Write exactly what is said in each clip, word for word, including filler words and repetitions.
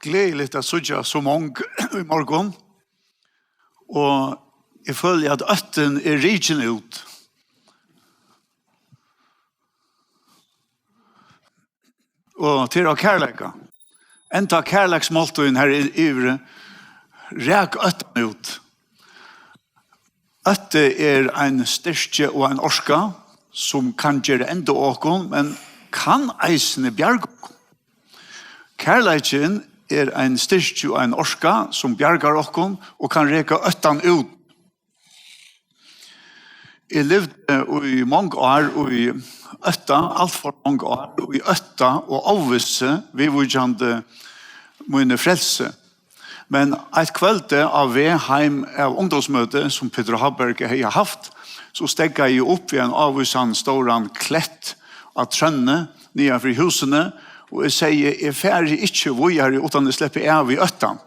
gleðiligt at síggja so mong í morgun, og eg føli, at óttin er rikin út. Og til av kærleika. Enda kærleiksmáltíðin her í-, yviri rak óttan út. Ótti er ein styrki og ein orka, sum kann gera enda á okkum, men kann eisini bjarga okkum. Kærleikin er ein styrki og ein orka, sum bjargar okkum og kann reka óttan út. Eg livdi í mong ár í ótta, alt for mong ár í ótta og óvissu viðvíkjandi míni frelsi. Men eitt kvøldið á veg heim av ungdómsmøti, sum Petur Háberg hevði havt, so steðgaði eg upp við ein ávísan stóran klett á trønni niðan fyri húsini, og eg segði: "Eg fari ikki víðari, uttan eg sleppi av við óttan."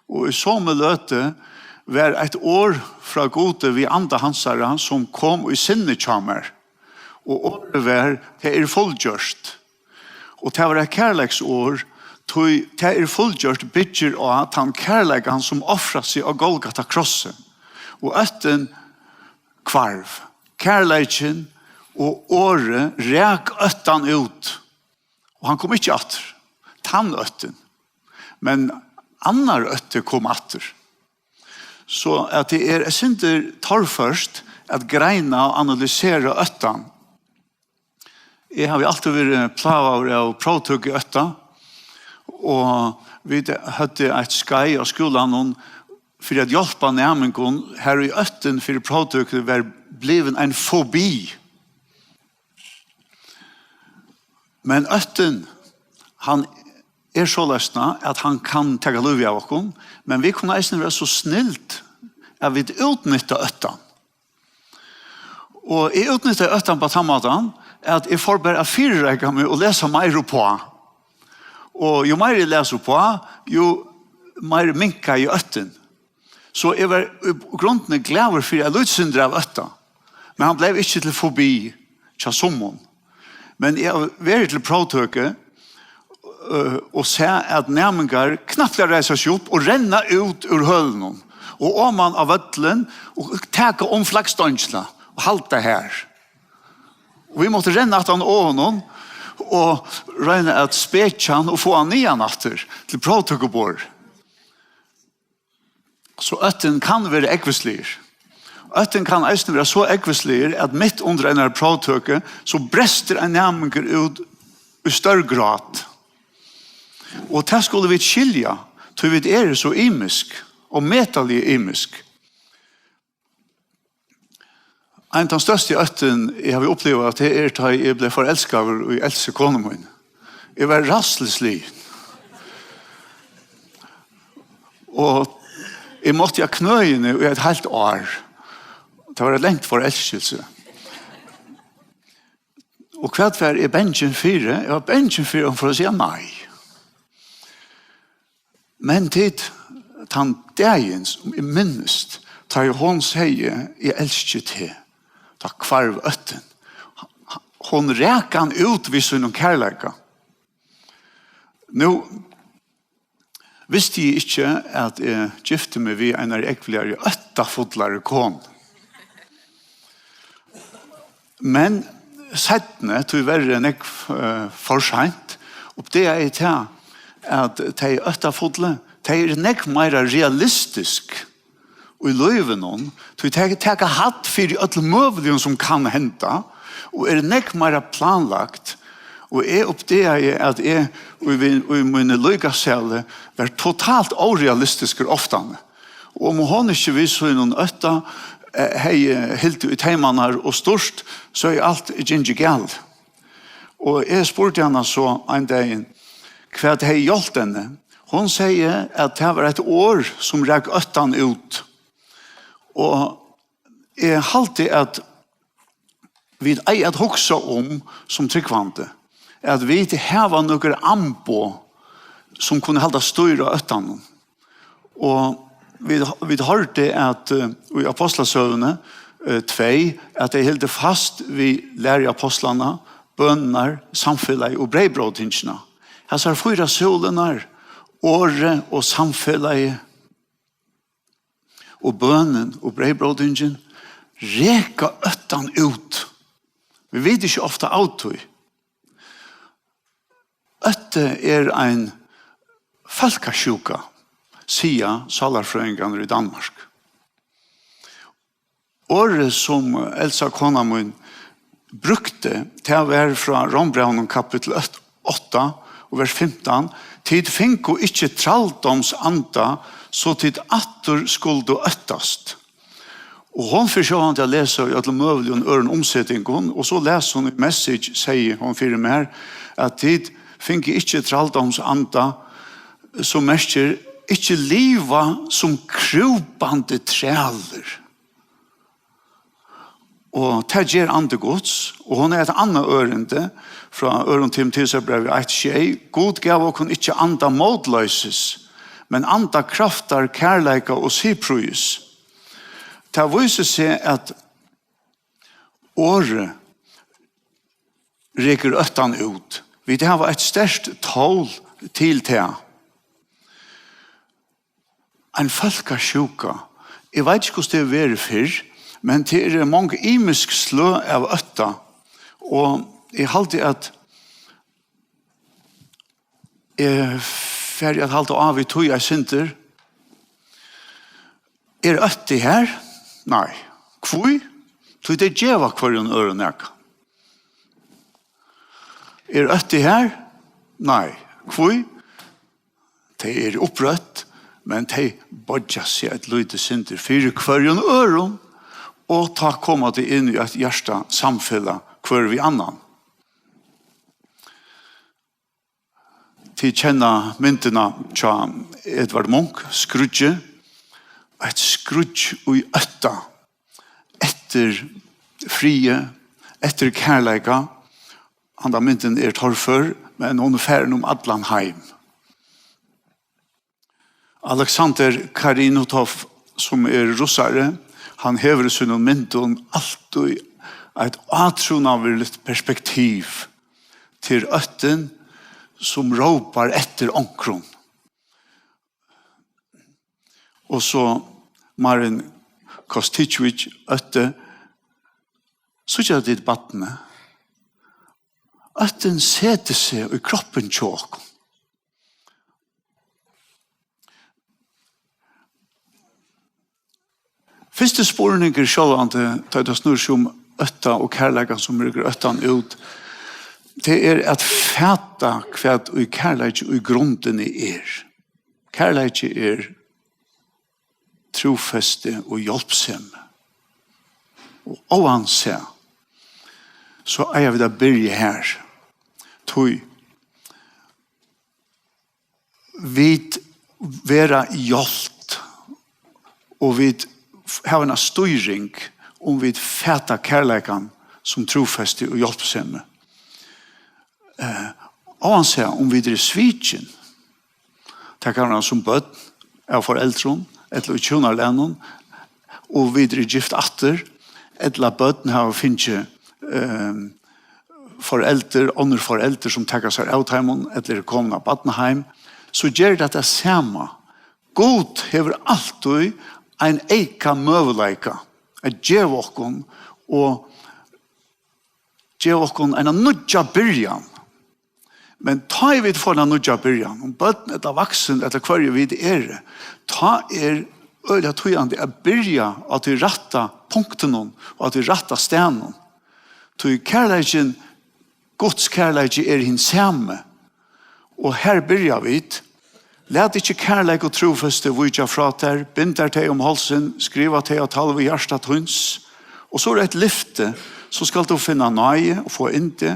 Og í somu løtu var eitt orð frá Gudi við anda hansara, sum kom í sinnið hjá mær. Og orðið var: "Tað er fullgjørt." Og tað var eitt kærleiksorð, tí "tað er fullgjørt" byggir á tann kærleikan, sum ofraði seg á Golgata krossi. Og óttin hvarv. Kærleikin og orðið rak óttan út. Og hann kom ikki aftur. Tann óttin. Men annar ótti kom aftur. So at tað er eitt sindur torført at greina og analysera óttan. Eg havi altíð verið plágaður av próvtøkuótta, og vit høvdu eitt skeið á skúlanum fyri at hjálpa næmingum, har ið óttin fyri próvtøku var blivin ein fobi. Men óttin, hann er soleiðis, at hann kann taka lívið av okkum, men vit kunnu eisini vera so snild, at vit útnytta óttan. Og eg útnytti óttan á tann mátan, at eg fór bara at fyrireika meg og lesa meira uppá. Og jú meira eg las uppá, jú meir minkaði óttin. So eg var í grundini glaður fyri eitt lítið sindur av ótta. Men hann bleiv ikki til fobi hjá summum. Men eg havi verið til próvtøku, øh, og sæð, at næmingar knappliga reisa seg upp og renna út úr hølunum og oman á vøllin og taka um flaggstongina og halda har. Og vit máttu renna aftan á honum og royna at spekja hann og fáa hann niðan aftur til próvtøkuborð. So óttin kann vera ógvusligur. Óttin kann eisini vera so ógvusligur, at mitt undir einari próvtøku, so brestur ein næmingur út í stórgrát. Og tað skulu vit skilja, tí vit eru so ymisk, og ómetaliga ymisk. Ein tann størsti óttin, eg havi upplivað, tað er, tá eg bleiv forelskaður í Elsu, konu míni. Eg var ræðslusligin. Og eg mátti á knøini í eitt heilt ár. Tað var eitt langt forelskilsi. Og hvat var eg bangin fyri? Eg var bangin fyri, at hon fór at siga nei. Men tit, tann dagin sum eg minnist, tá ið hon segði: "Eg elski teg", tá hvarv óttin. Hon rak hann út við sínum kærleika. Nú visti eg ikki, at eg gifti meg við einari ógvuligari óttafullari konu. Men seinni, tíverri nógv, eh, for seint, uppdagaði eg tað, at tey óttafullu, tey eru nógv meira realistisk í lívinum, tí tey taka hædd fyri øllum møguligum, sum kann henda, og eru nógv meira planlagt. Og eg uppdagaði, at eg í, í míni líkasælu var totalt órealistiskur oftani. Og um hon ikki við sínum ótta, eh, hevði hildið í teymarnar og stýrt, so hevði alt gingið galið. Og eg spurdi hana so ein dagin, hvat hevði hjálpt henni. Hon segði, at tað var eitt orð, sum rak óttan út. Og eg haldi, at vit eiga at hugsa um sum trúgvandi, at vit hava nøkur amboð, sum kunnu halda stýr á óttanum. Og vit, vit hoyrdu, at, eh, í Ápostlasøguni, eh, tvey, at tey hildu fast við læru ápostlanna, bønirnar, samfelagið og breyðbrótingina. Hasar fýra súlurnar, orðið og samfelagið og bønin og breyðbrótingin reka óttan út. Vit vita ikki ofta av tí. Ótti er ein fólkasjúka, siga sálarfrøðingarnir í Danmark. Orðið, sum Elsa, kona mín, brúkti, tað var frá Rómbrævinum, kapittul átta og vers fimtan: "Tit fingu ikki trældómsanda, so tit aftur skuldu óttast." Og hon fer sjálvandi at lesa í øllum møguligum øðrum umsetingum, og so las hon í Message, segði hon fyri mær, at tit fingu ikki trældómsanda, sum merkir ikki liva sum krúpandi trælir. Og tað ger andi Guds, og hon er eitt annað ørindi frá øðrum Timoteusarbrævi eitt sjey: "Gud gav okkum ikki anda mótloysis, men anda kraftar, kærleika og siðprýðis." Tað vísir seg, at orðið rekur óttan út. Vit hava eitt sterkt tól til tað. Ein fólkasjúka. Eg veit ikki, hvussu tað hevur verið fyrr, men tað eru mong ymisk sløg av ótta. Og eg haldi, at eg fari at halda á við tí eitt sindur. Er ótti her? Nei. Hví? Tí tey geva hvørjum øðrum nakað. Er ótti her? Nei. Hví? Tey eru upprøtt, men tey boyggja seg eitt lítið sindur fyri hvørjum øðrum, og tá koma tey inn í eitt hjartasamfelag hvør við annan. Tit kenna myndina hjá Edvard Munch, Skríggið. Eitt skríggj í ótta, eftir friði, eftir kærleika. Handa myndin er torfør, men hon er farin um allan heim. Alexander Karianutov, sum er russari, hann hevur í sínum myndum altíð eitt átrúnaðarligt perspektiv. Tað er óttin, sum rópar eftir onkrum. Og so Marin Kosticevich, ótti: Síggja tit barnið? Óttin setir seg í kroppin hjá okkum. Fyrsti spurningur sjálvandi, tá tað snýr seg um ótta og kærleikan, sum rekur óttan út, tað er at fata, hvat í kærleiki í grundini er. Kærleiki er trúfesti og hjálpsemi. Og óansæð, so eiga vit at byrja har. Tí vit verða hjálpt, og vit hava eina stýring, um vit fata kærleikan sum trúfesti og hjálpsemi. Eh, óansæð um vit eru svikin, tað kann vera sum børn av foreldrum, ella í hjúnalagnum, og vit eru gift aftur, ella børn hava fingið, ehm, foreldur, onnur foreldur, sum taka sær av teimum, ella eru komin á barnaheim, so ger tað tað sama. Gud hevur altíð ein eyka møguleika at geva okkum, og geva okkum eina nýggja byrjan. Men tá ið vit fáa eina nýggja byrjan, um børn ella vaksin, ella hvørji vit eru, tá er øgiliga týðandi at byrja á tí rætta punktinum og á tí rætta staðnum. Tí kærleikin, Guds kærleiki er hin sami. Og her byrja vit. Lat ikki kærleik og trúfesti víkja frá tær, bind tær tey um hálsin, skriva tey á talvu hjarta tíns. Og so er eitt lyfti, so skalt tú finna náði og fáa yndi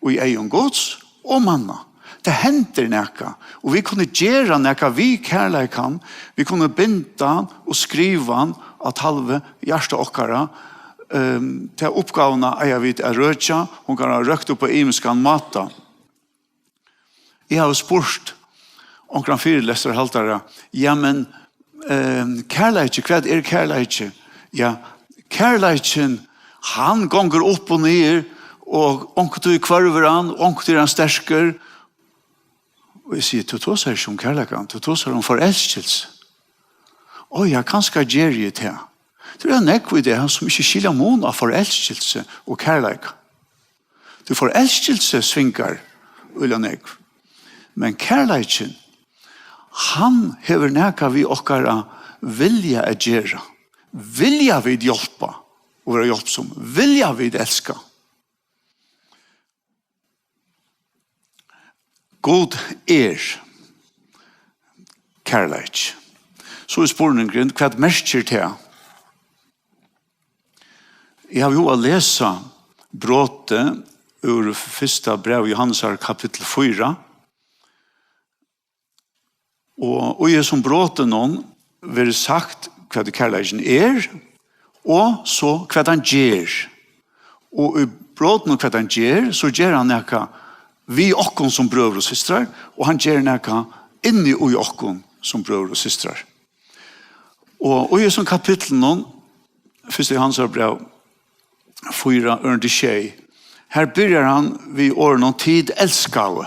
í eygum Guds og manna. Tað hendir nakað, og vit kunnu gera nakað við kærleikan. Vit kunnu binda hann og skriva hann á talvu hjarta okkara. Ehm, ta uppgávuna eiga vit at røkja. Hon kann vera røkt upp á ymiskan máta. Eg havi spurt onkran fyrilestrarhaldara: "Ja, men, ehm, kærleiki, hvat er kærleiki?" Ja, kærleikin, hann gongur upp og niður, og onkuntíð hvørvur hann, og onkuntíð er hann sterkur. Og eg sigi: "Tú tosar ikki um kærleikan, tú tosar um forelskelse." "Ó ja, kanska geri eg tað." Tað eru nógv í dag, sum ikki skilja mun á forelskelse og kærleika. Tí forelskelse svingar øgiliga nógv. Men kærleikin, hann hevur nakað við okkara vilja at gera. Vilja vit hjálpa og vera hjálpsom? Vilja vit elska? Gud er kærleiki. So er spurningurin, hvat merkir tað? Eg havi hug at lesa brotið úr fyrsta brævi Jóhannesar, kapittul fýra. Og í hesum brotinum verður sagt, hvat kærleikin er, og so hvat hann ger. Og í brotinum, hvat hann ger, so ger hann nakað við okkum sum brøður og systrar, og hann ger nakað inni í okkum sum brøður og systrar. Og í hesum kapitlinum, fyrsta Jóhannesar bræv fýra, ørindi sjey, her byrjar hann við orðunum: "Tit elskaðu."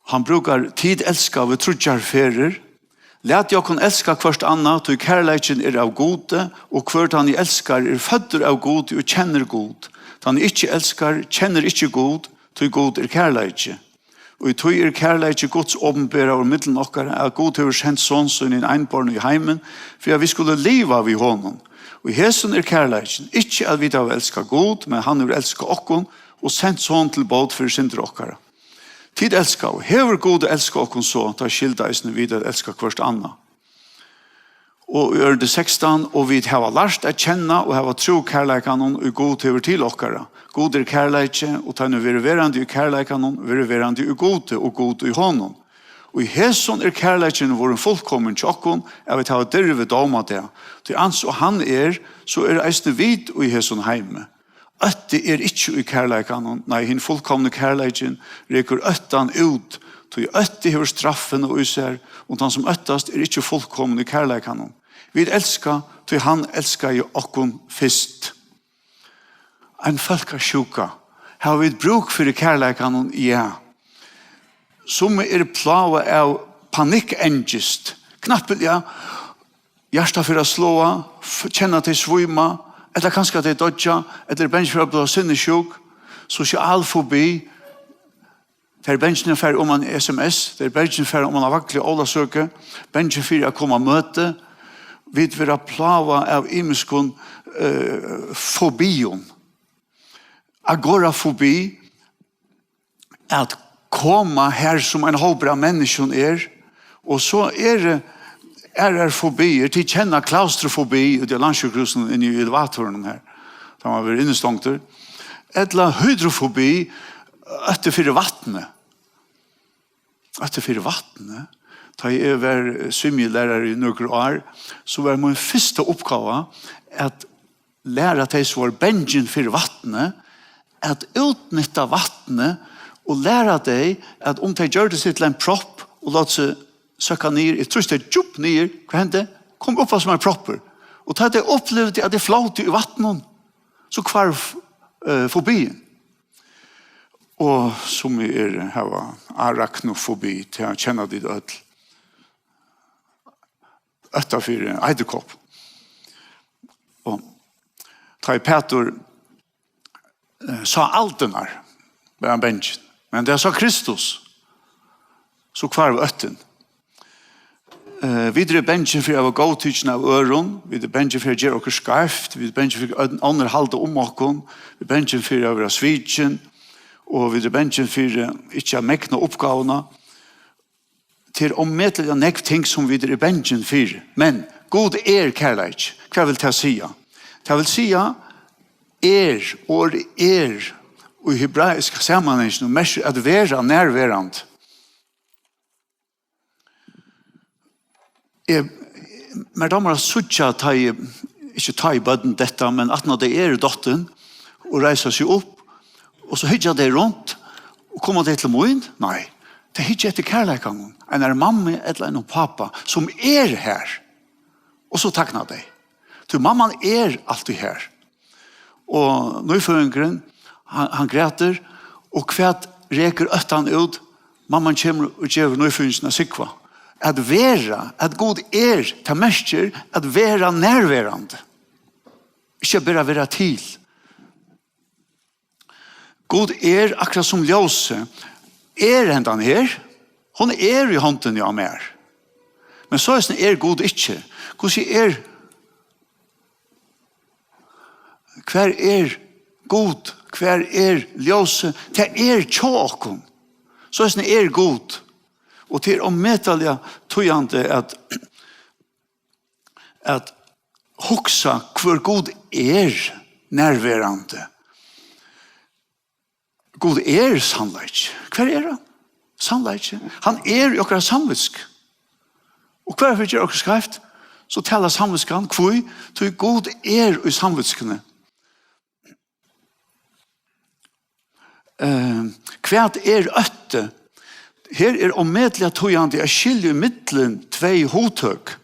Hann brúkar "tit elskaðu" tríggjar ferðir. "Latið okkum elska hvørt annað, tí kærleikin er av Gudi, og hvør tann ið elskar, er føddur av Gudi og kennir Gud. Tann ið ikki elskar, kennir ikki Gud, tí Gud er kærleiki. Og í tí er kærleiki Guds opinberaður millum okkara, at Gud hevur sent Son sín hin einborna í heimin, fyri at vit skulu liva við honum. Og í hesum er kærleikin, ikki at vit hava elskað Gud, men hann hevur elskað okkum og sent Son til bót fyri syndir okkara. Tit elskaðu, hevur Gud elskað okkum, so tá skylda eisini vit at elska hvørt annað." Og í ørindi sekstan: "Og vit hava lært at kenna og hava trúð kærleikanum, ið Gud hevur til okkara. Gud er kærleiki, og tann ið verður verandi í kærleikanum, verður verandi í Gudi, og Gud í honum. Og í hesum er kærleikin vorðin fullkomin hjá okkum, at vit hava dirvi dómadag. Tí ans og hann er, so eru eisini vit í hesum heimi. Ótti er ikki í kærleikanum, nei, hin fullkomni kærleikin rekur óttan út, tí ótti hevur straffina í sær, og tann sum óttast er ikki fullkomin í kærleikanum. Vit elska, tí hann elskaði okkum fyrst." Ein fólkasjúka. Hava vit brúk fyri kærleikanum? Ja. Summi eru plágað av panikkangist. Knappliga hjartað fer at sláa, f-, kenna tey svíma, ella kanska tey doyggja, ella eru bangin fyri at blíva sinnissjúk, sosial fobi. Tey eru bangin at fara oman í S M S, tey eru bangin at fara oman á Vaglið á Ólavsøku, bangin fyri at koma á møti. Vit verða plágað av ymiskum, eh, fobium. Agorafobi, at koma har sum ein hópur av menniskjum er, og so eru aðrar fobiir, tit kenna klaustrofobi úti á Landssjúkrahúsinum inni í elevatorinum har, tá man verður innistongdur, ella hydrofobi, ótti fyri vatni. Ótti fyri vatni. Tá eg var svimjilærari í nøkur ár, so var mín fyrsta uppgáva at læra tey, sum vóru bangin fyri vatni, at útnytta vatnið og læra tey, at um tey gjørdu seg til ein propp og lótu seg søkka niður, eg trýsti djúpt niður, hvat hendi? Kom upp sum ein proppur. Og tá tey upplivdu, at tey flótu í vatninum, so hvarv, eh, fobiin. Og sum er, hava arachnofobi, tað kenna tit øll. Ótta fyri eiturkopp. Og tá ið Pætur, eh, sá aldurnar, var hann bangin. Men tá hann sá Kristus, so hvarv óttin. Eh, vit eru bangin fyri at vera góðtikin av øðrum, vit eru bangin fyri at gera okkurt skeivt, vit eru bangin fyri at onnur halda um okkum, vit eru bangin fyri at vera svikin, og vit eru bangin fyri ikki at megna uppgávuna. Tað er ómetaliga nógv ting, sum vit eru bangin fyri. Men Gud er kærleiki. Hvat vil tað siga? Tað vil siga, er, orðið er, í hebraiska samanhanginum merkir at vera nærverandi. Eg, mær dámar at síggja, tá eg, ikki tá ið børn detta, men aftan á tey eru dottin og reisa seg upp, og so hyggja tey runt, og koma tey til mín? Nei, tey hyggja eftir kærleikanum, einari mammu ella einum pápa, sum er har, og so takna tey. Tí mamman er altíð har. Og nýføðingurin, hann, hann grætur, og hvat rekur óttan út? Mamman kemur og gevur nýføðingina at súkkla. At vera, at Gud er, tað merkir at vera nærverandi. Ikki at bara vera til. Gud er akkurát sum ljósið. Er hendan her? Hon er í hondini á mær. Men soleiðis er Gud ikki. Hvussu er? Hvar er Gud? Hvar er ljósið? Tað er hjá okkum. Soleiðis er Gud. Og tað er ómetaliga týðandi at, at hugsa, hvør Gud er nærverandi. Gud er sannleiki. Hvar er hann? Sannleiki. Hann er í okkara samvitsku. Og hvar fyri ger okkum skeivt, so talar samvitskan. Hví? Tí Gud er í samvitskuni. Eh, hvat er ótti? Her er ómetaliga týðandi at skilja í millum tvey hugtøk.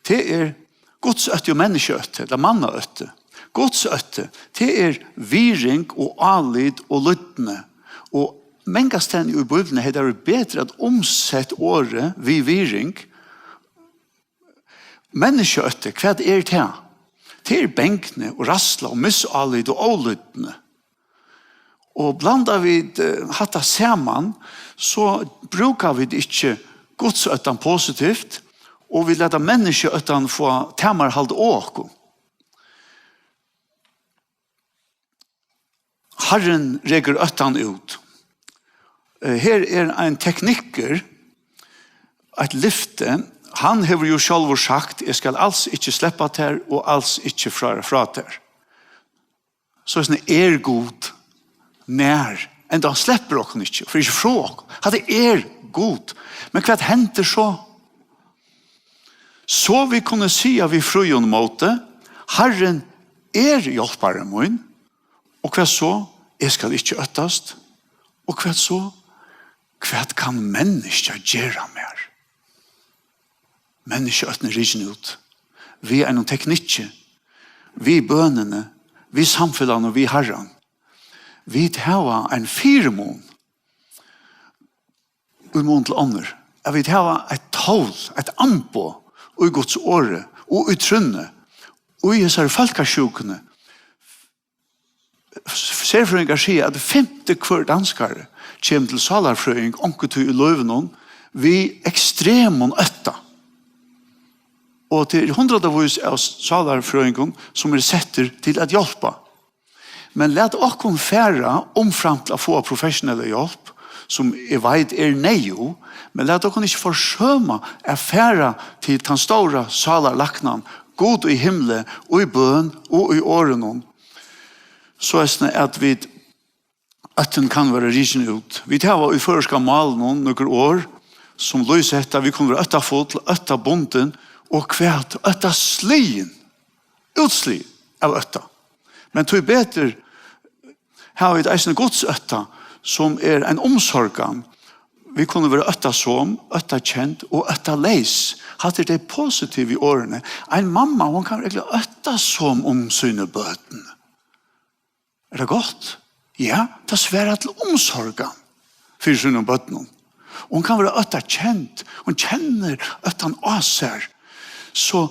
Tað er Guds ótti og menniskja ótti, ella manna ótti. Guds ótti, tað er virðing og álit og lydni. Og mangastaðni í Bíbliuni hevði tað verið betri at umsett orðið við virðing. Menniskja ótti, hvat er tað? Tað er bangni og ræðsla og misálit og ólydni. Og blanda vit, eh, hatta saman, so brúka vit ikki Guds óttan positivt, og vit lata menniskja óttan fáa tamarhald á okkum. Harrin rekur óttan út. Eh, her er ein teknikkur, eitt lyfti. Hann hevur jú sjálvur sagt: "Eg skal als ikki sleppa tær og als ikki frá, frá tær." Soleiðis er Gud nær, enda hann sleppur okkum ikki, fer ikki frá okkum. Hatta er Gud. Men hvat hendir so? So vit kunnu siga við fríum móti: "Harrin er hjálpari mín." Og hvat so? "Eg skal ikki óttast." Og hvat so? "Hvat kann menniskja gera mær?" Menniskjaóttin er rikin út. Við einum teknikki, við bønini, við samfelagnum, við Harran. Vit hava ein fyrimun í mun til onnur. At vit hava eitt tól, eitt amboð í Guds orði og í trúnni, í hesari fólkasjúkuni. Serfrøðingar siga, at fimti hvør danskari kemur til sálarfrøðing onkuntíð í lívinum við ekstremum ótta. Og tað er hundraðavís av sálarfrøðingum, sum eru settir til at hjálpa. Men lat okkum fara umframt at fáa professionella hjálp, sum eg veit er neyðug, men lat okkum ikki forsøma at fara til tann stóra sálarlæknan, Gud í himli, í bøn og í orðinum, soleiðis at vit, óttin kann vera rikin út. Vit hava í føroyska málinum nøkur orð, sum lýsa hetta: vit kunnu vera óttafull, óttabundin, og hvat? Óttasligin, útsligin av ótta. Men tíbetur hava vit eisini Guds ótta, sum er ein umsorgan. Vit kunnu vera óttasom, óttakend og óttaleys. Hatta er tey positivu orðini. Ein mamma, hon kann vera óttasom um síni børn. Er tað gott? Ja, tað svarar til umsorgan fyri sínum børnum. Hon kann vera óttakend, hon kennir óttan á sær. So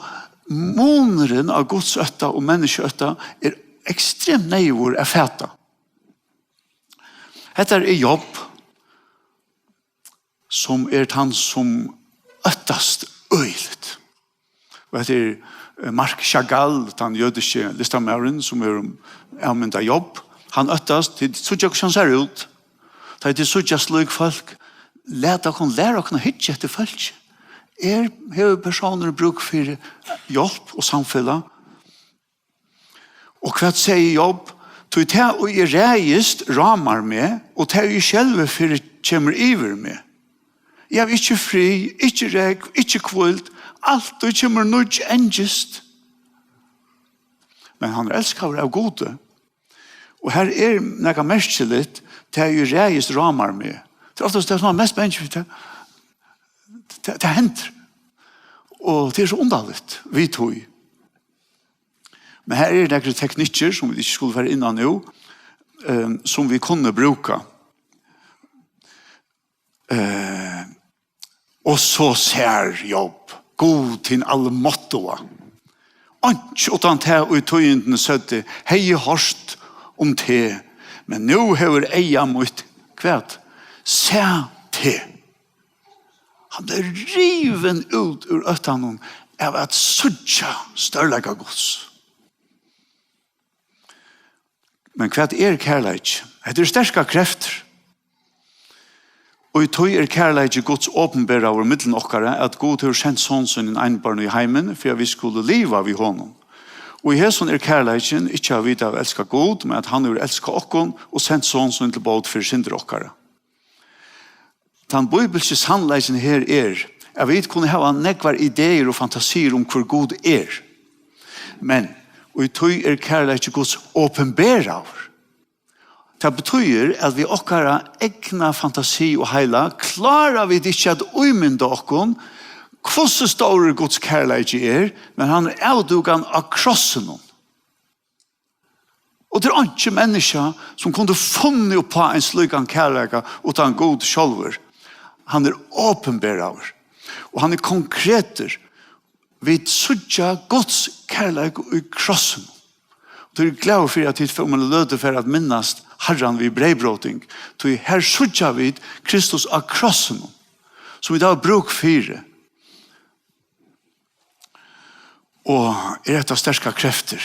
munurin á Guds ótta og menniskja ótta er ekstremt neyðugur at fata. Hetta er Job, sum er tann, sum óttast øgiliga. Og hetta er, eh, Marc Chagall, tann jødiski listamaðurin, sum hevur avmyndað Job. Hann óttast, tit síggja, hvussu hann sær út. Tá tit síggja slík fólk, lat okkum, læra okkum at hyggja eftir fólki. Er, hevur persónurin brúk fyri hjálp og samfelag? Og hvat segði Job? Tí tað, ið eg ræðist, rámar meg, og tað, ið eg skelvi fyri, kemur yvir meg. Eg havi ikki frið, ikki rógv, ikki hvíld, altíð kemur nýggj angist. Men hann er elskaður av Gudi. Og her er nakað merkiligt, tað, ið eg ræðist, rámar meg. Tað er oftast tað, sum man er mest bangin fyri, tað, tað, tað hendir. Og tað er so undarligt, við tí. Men her eru nakrir teknikkir, sum vit ikki skulu fara inn á nú, ehm, sum vit kunnu brúka. Eh, og so sær Job Gud hin almáttuga. Einki uttan tað, ið tíðindini søgdu, hevði hoyrt um teg, men nú hevur eyga mítt hvat? Sæð teg. Hann er rivin út úr óttanum av at síggja stórleika Guds. Men hvat er kærleiki? Hetta eru sterkar kreftir. Og í tí er kærleiki Guds opinberaður millum okkara, at Gud hevur sent Son sín einbarn í heimin, fyri at vit skulu liva við honum. Og í hesum er kærleikin, ikki at vit hava elskað Gud, men at hann hevur elskað okkum og sent Son sín til bót fyri syndir okkara. Tann bíbilski sannleikin her er, at vit kunnu hava nógvar ideir og fantasiir um, hvør Gud er. Men í tí er kærleiki Guds opinberaður. Tað betýðir, at við okkara egna fantasi og heila klára vit ikki at ímynda okkum, hvussu stórur Guds kærleiki er, men hann er avdúkan á krossinum. Og tað er einki menniskja, sum kundi funnið upp á ein slíkan kærleika, uttan Gud sjálvur. Hann er opinberaður, og hann er konkretur. Vit síggja Guds kærleika í krossinum. Og tí eri eg glaður fyri, at tit um eina løtu fara at minnast Harran við breyðbróting. Tí her síggja vit Kristus á krossinum, sum vit hava brúk fyri. Og er hetta sterkar kreftir.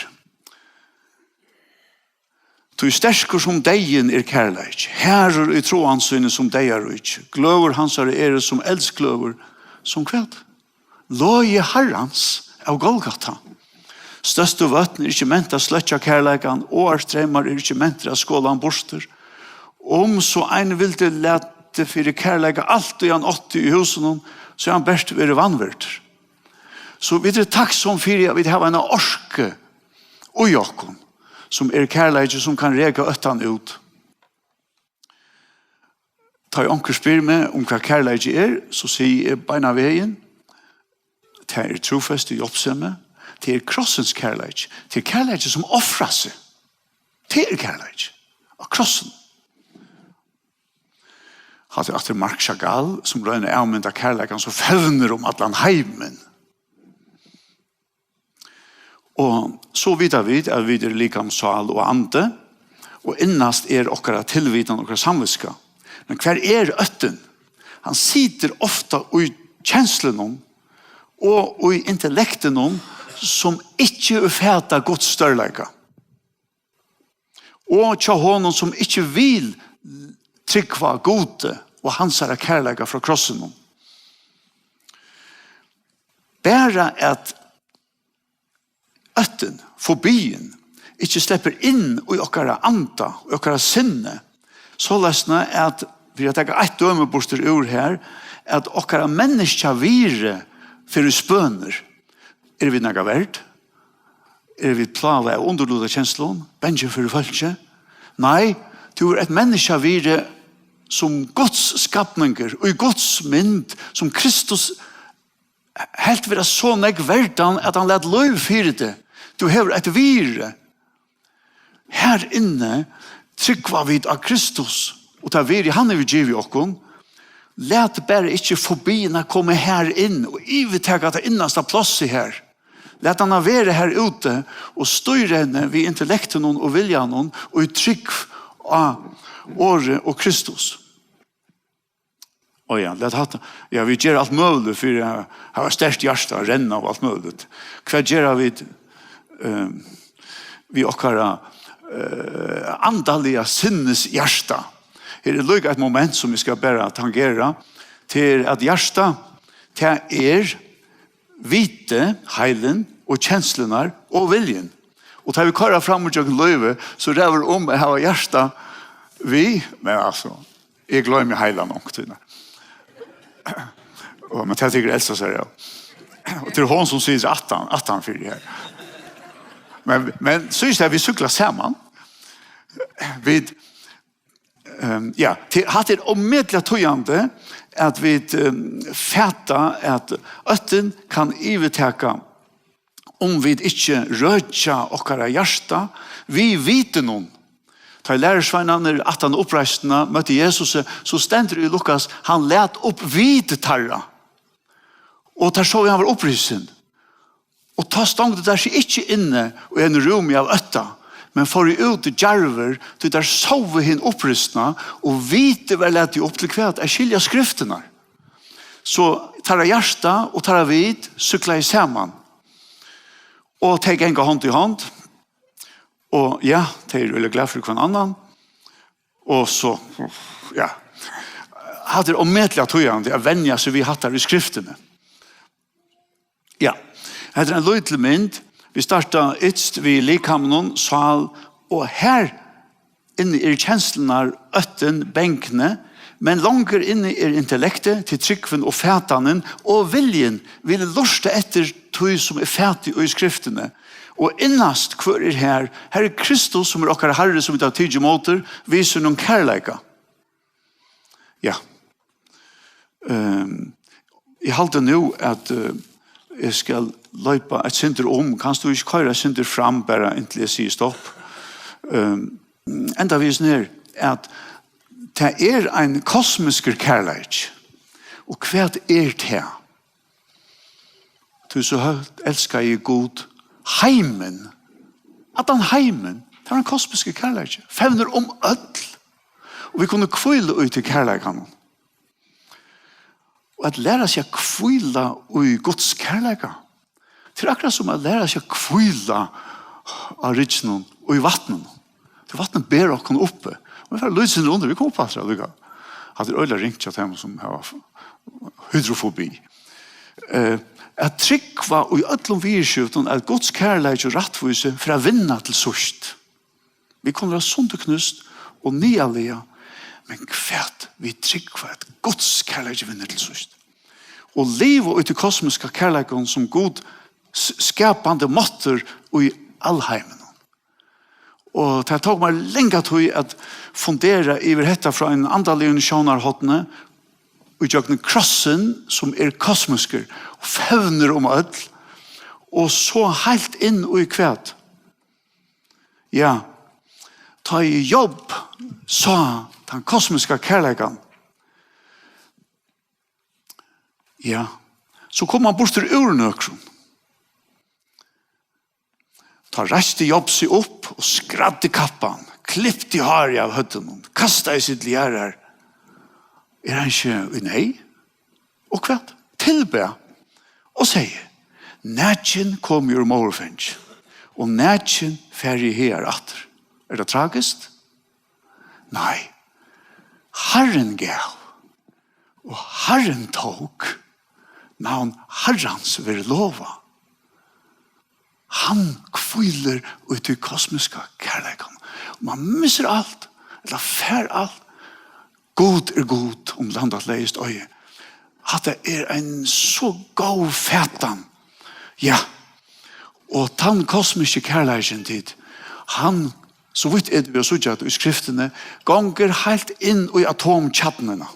Tí sterkur sum deyðin er kærleiki, harður í tráan síni sum deyðaríki, gløður hansara eru sum eldsgløður, sum hvat? Logi Harrans av Golgata. Størstu vøtn eru ikki ment at sløkkja kærleikan, áarstreymar eru ikki mentir at skola hann burtur. Um so ein vildi latið fyri kærleika alt, ið hann átti í húsinum, so er hann bert verið vanvirdur. So vit eru takksom fyri, at vit hava eina orku í okkum, sum er kærleiki, sum kann reka óttan út. Tá ið onkur spyr meg um, hvat kærleiki er, so sigi eg beinan vegin: tað er trúfesti, hjálpsemi, tað er krossins kærleiki, tað er kærleiki, sum ofrar seg. Tað er kærleiki á krossinum. Hatta er aftur Marc Chagall, sum roynir at avmynda kærleikan, sum fevnir um allan heimin. Og so vita vit, at vit eru likam, sál og andi, og innast er okkara tilvitan, okkara samvitska. Men hvar er óttin? Hann situr ofta í kenslunum og í intellektinum, sum ikki fata Guds stórleika. Og hjá honum, sum ikki vil trúgva Gudi og hansara kærleika frá krossinum. Bara at óttin, fobiin, ikki sleppur inn í okkara anda, í okkara sinni, soleiðis at, fyri at taka eitt dømi burtur úr her, at okkara menniskjavirði fer í spønir. Eru vit nakað verd? Eru vit plágað av undirlutakenslum, bangin fyri fólki? Nei, tú ert eitt menniskjavirði sum Guds skapningur, í Guds mynd, sum Kristus helt vera so nógv verdan, at hann læt lív fyri teg. Tú hevur eitt virði. Her inni trúgva vit á Kristus og tað virði, hann hevur givið okkum. Lat bara ikki fobiina koma her inn og yvirtaka tað innasta plássið her. Lat hana vera her úti og stýra henni við intellektinum og viljanum og í trúgv á orðið og Kristus. Ó ja, lat hatta. Ja, vit gera alt møguligt fyri at hava sterkt hjarta, renna og alt møguligt. Hvat gera vit, eh, við okkara, eh, andaliga sinnishjarta? Her er líka eitt moment, sum eg skal bara tangera. Tað er, at hjarta, tað er vitið, heilin og kenslurnar og viljin. Og tá vit koyra fram ígjøgnum lívið, so ræður um at hava hjarta við, men altso, eg gloymi heilan onkuntíðina. Og, men tað tekur Elsa sær av. Og tað er hon, sum situr aftan, aftan fyri her. Men, men, so er tað, vit súkkla saman. Vit, ehm, ja, til, hatta er ómetaliga týðandi, at vit, ehm, fata, at óttin kann yvirtaka, um vit ikki røkja okkara hjarta við vitinum, Tá ið lærisveinarnir aftan á uppreisnina møttu Jesusi, so stendur í Lukas, hann læt upp vit teirra. Og teir sóu, hann var upprisin. Og tá stongdu teir seg ikki inni í einum rúmi av ótta, men fóru út djarvir, tí teir sóu hin upprisna, og vitið var latið upp til hvat? At skilja skriftirnar. So teirra hjarta og teirra vit súkklaði saman. Og tey ganga hond í hond. Og ja, tey eru øgiliga glað fyri hvønn annan. Og so, ja. Hatta er ómetaliga týðandi at venja seg við hatta í skriftini. Ja, hetta er ein lítil mynd. Vit starta ytst við likaminum, sál, og her inni eru kenslurnar, óttin, bangni, men longur inni er intellektið, til trúgvin og fatanin og viljin vil lurta eftir tí, sum er fatið í skriftini. Og innast, hvør er her? Her er Kristus, sum er okkara Harri, sum vit hava tikið ímóti, við sínum kærleika. Ja. Ehm, eg haldi nú, at, eh, eg skal loypa eitt sindur um. Kanst tú ikki koyra eitt sindur fram, bara inntil eg sigi stopp? Ehm, enda við hesum her, at tað er ein kosmiskur kærleiki. Og hvat er tað? Tí so høgt elskaði Gud heimin. Allan heimin. Tað var ein kosmiskur kærleiki. Fevnir um øll. Og vit kunnu hvíla í tí kærleikanum. Og at læra seg at hvíla í Guds kærleika. Tað er akkurát sum at læra seg at hvíla á rygginum og í vatninum. Tí vatnið ber okkum uppi. Og vit fara lítið sindur undir, vit koma upp aftur allíkavæl. Hatta er øgiliga ringt hjá teimum sum hava f-, hydrofobi. Eh, at trúgva í øllum viðurskiftum, at Guds kærleiki og rættvísi fer at vinna til síðst. Vit kunnu vera sundurknúst og niðarlaga, men hvat vit trúgva, at Guds kærleiki vinnur til síðst. Og liva í tí kosmiska kærleikanum, sum Gud s-, skapandi máttur í alheiminum. Og tað tók mær langa tíð at fundera yvir hetta frá einum andaligum sjónarhorni, í gjøgnum krossin, sum er kosmiskur og fevnir um øll, og so heilt inn í hvat? Ja, tá ið Job sá tann kosmiska kærleikan, ja, so kom hann burtur úr nøkrum. Tá reisti Job seg upp og skræddi kappan, klipti hárið av høvdinum, kastaði seg til jarðar. Er hann ikki í neyð? Og hvat? Tilbað og segði: Nakin kom eg úr móðurfangi, og nakin fari eg hagar aftur. Er tað tragiskt? Nei. Harrin gav, og Harrin tók. Navn Harrans verið lovað. Hann hvílir í tí kosmiska kærleikanum. Um mann missir alt, ella fær alt, Gud er Gud, um landið leygist oyði. Hatta er ein so góð fatan. Ja. Og tann kosmiski kærleikin, tit, hann, so vítt er tað við at síggja tað í skriftini, gongur heilt inn í atomkjarnuna.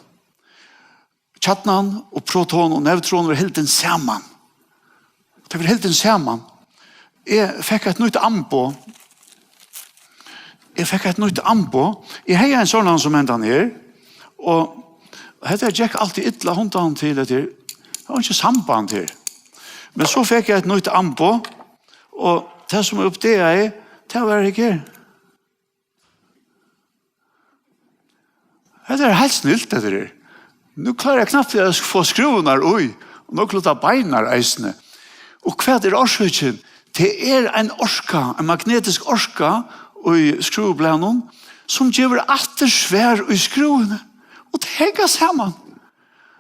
Kjarnan og proton og neutron verður hildin saman. Tað verður hildin saman. Eg fekk eitt nýtt amboð. Eg fekk eitt nýtt amboð. Eg hevði ein sovorðnan sum hendan her. Og hetta gekk altíð illa, hundan til hetta her. Tað var ikki samband her. Men so fekk eg eitt nýtt amboð. Og tað sum eg uppdagaði, tað var ikki her. Hetta er heilt snilt, hetta er. Nú klári eg knappliga at fáa skrúvurnar í, og nú kludda beinar eisini. Og hvat er orsøkin? Tað er ein orka, ein magnetisk orka í skrúvublaðnum, sum gevur aftursvar í skrúvuni. Og tey hanga saman.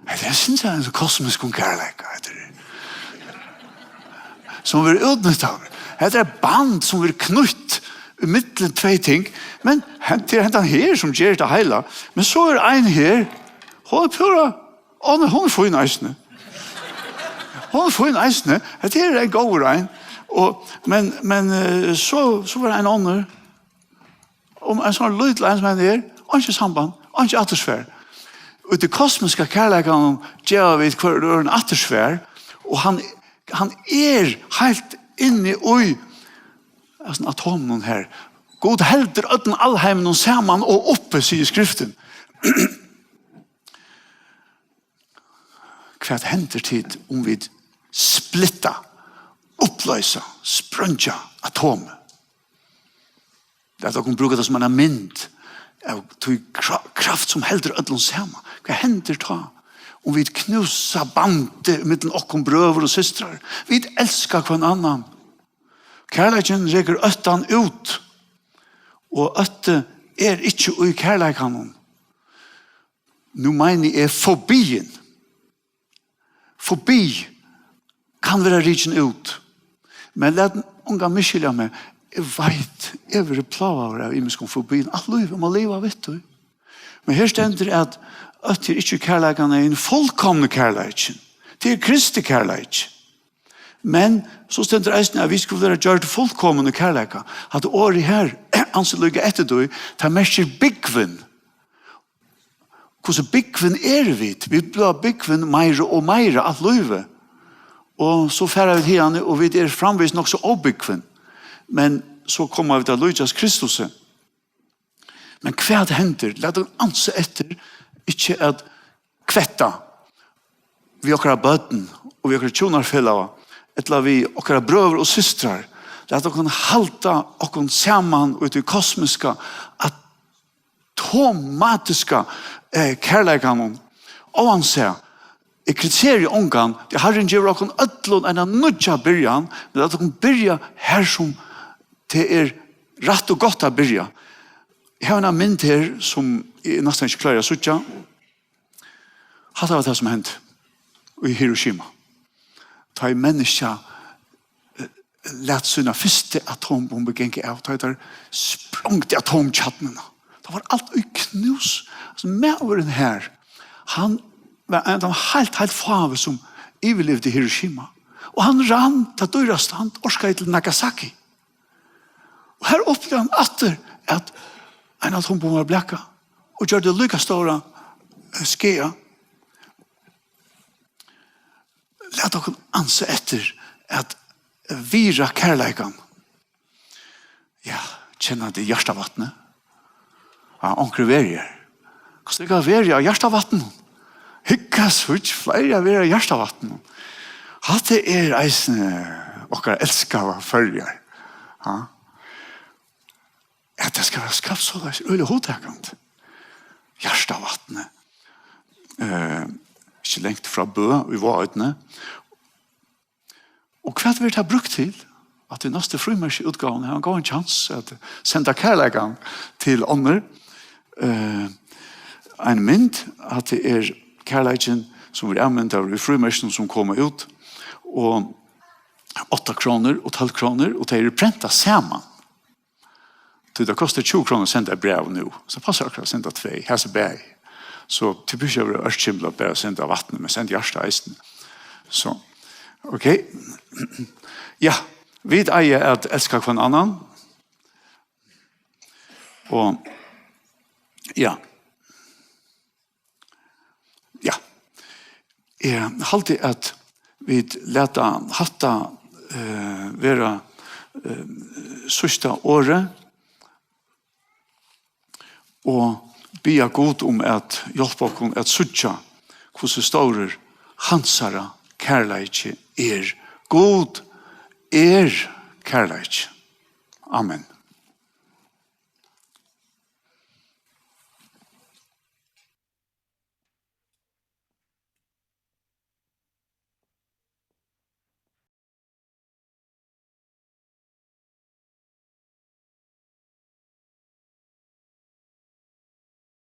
Hetta er, synist eg, ein kosmiskur kærleiki, hetta er. Sum verður útnyttaður. Hetta er band sum verður knýtt í millum tvey ting. Men hen-, tað er hendan her sum ger tað heila. Men so er ein her. Hon er púra. Ó, nei, hon er fín eisini. Hon er fín eisini. Hetta her er ein góður ein. Og, men, men, eh, so, so var ein onnur. Um ein sånn lítil ein sum hendan her, einki samband, einki aftursvar. Og í tí kosmiska kærleikanum geva vit hvør øðrum aftursvar, og hann, hann er heilt inni í, altso, atomunum her, Gud heldur øllum alheiminum saman og uppi, sigur Skriftin. Hvat hendir tit, um vit splitta, upploysa, spreingja atomið? Lat okkum brúka tað sum eina mynd av tí kra-, kraft, sum heldur øllum saman. Hvat hendir tá, um vit knúsa bandið millum okkum brøður og systrar? Vit elska hvønn annan. Kærleikin rekur óttan út, og ótti er ikki í kærleikanum. Nú meini eg fobiin. Fobi kann vera rikin út. Men lat ongan misskilja meg. Eg veit, eg verði plágaður av ymiskum fobium. Alt lívið má liva við tí. Men her stendur, at ótti er ikki í kærleikanum, men fullkomni kærleikin. Tað er Kristi kærleiki. Men so stendur eisini, at vit skulu vera gjørd fullkomin í kærleika. Hatta orðið her, ansi líka eftir tí, tað merkir búgvin. Hvussu búgvin eru vit? Vit blíva búgvin meira og meira alt lívið. Og so fara vit hiðani, og vit eru framvegis nokk so óbúgvin. Men so koma vit at líkjast Kristusi. Men hvat hendir? Lat okkum ansa eftir, ikki at kvetta við okkara børn og við okkara hjúnarfelaga, ella við okkara brøður og systrar. Lat okkum halda okkum saman í tí kosmiska, at tomatiska, eh, kærleikanum. Óansæð, eg kritiseri ongan, tí Harrin gevur okkum øllum eina nýggja byrjan, men lat okkum byrja har, sum tað er rætt og gott at byrja. Eg havi eina mynd her, sum eg næstan ikki klári at síggja. Hatta var tað, sum hendi í Hiroshima. Tá ið menniskja, eh, læt sína fyrstu atombombu ganga av, tá ið teir sprongdu atomkjarnuna. Tá var alt í knús. Altso, maðurin her, hann var ein av teimum heilt, heilt fáu, sum yvirlivdi Hiroshima. Og hann rann, tað dýrasta, hann orkaði til Nagasaki. Og her upplivdi hann aftur, at ein atombomba var blakað og gjørdi líka stóran, eh, skaða. Lat okkum ansa eftir at virða kærleikan. Ja, kenna tit Hjartavatnið? Ja, onkrir verið her. Hvussu er tað at vera á Hjartavatninum? Hygg, síggj, fleiri at vera á Hjartavatninum. Hatta er eisini okkara elskaða Føroyar. Ja. At tað skal vera skapt soleiðis, øgiliga hugtakandi. Hjartavatnið. Eh, ikki langt frá Bø í Vágoynni. Og hvat verður tað brúkt til? At í næstu frímerkjaútgávuni hava ein góðan kjans at senda kærleikan til onnur. Eh, ein mynd, at tað er kærleikin, sum er avmyndaður í frímerkjunum, sum koma út, og átta krónur og tólv krónur, og tey eru prentað saman. Tí tað kostar tjúgu krónur at senda eitt bræv nú, so passar akkurát at senda tvey, hasi bæði. So tit behøva ikki at vera ørkymlað, bara senda vatnið, men send hjarta eisini. So, ok. Ja, vit eiga at elska hvønn annan. Og, ja. Ja. Eg haldi, at vit lata hatta, eh, vera, eh, síðsta orðið og biðja Gud um at hjálpa okkum at síggja, hvussu stórur hansara kærleiki er. Gud er kærleiki. Amen.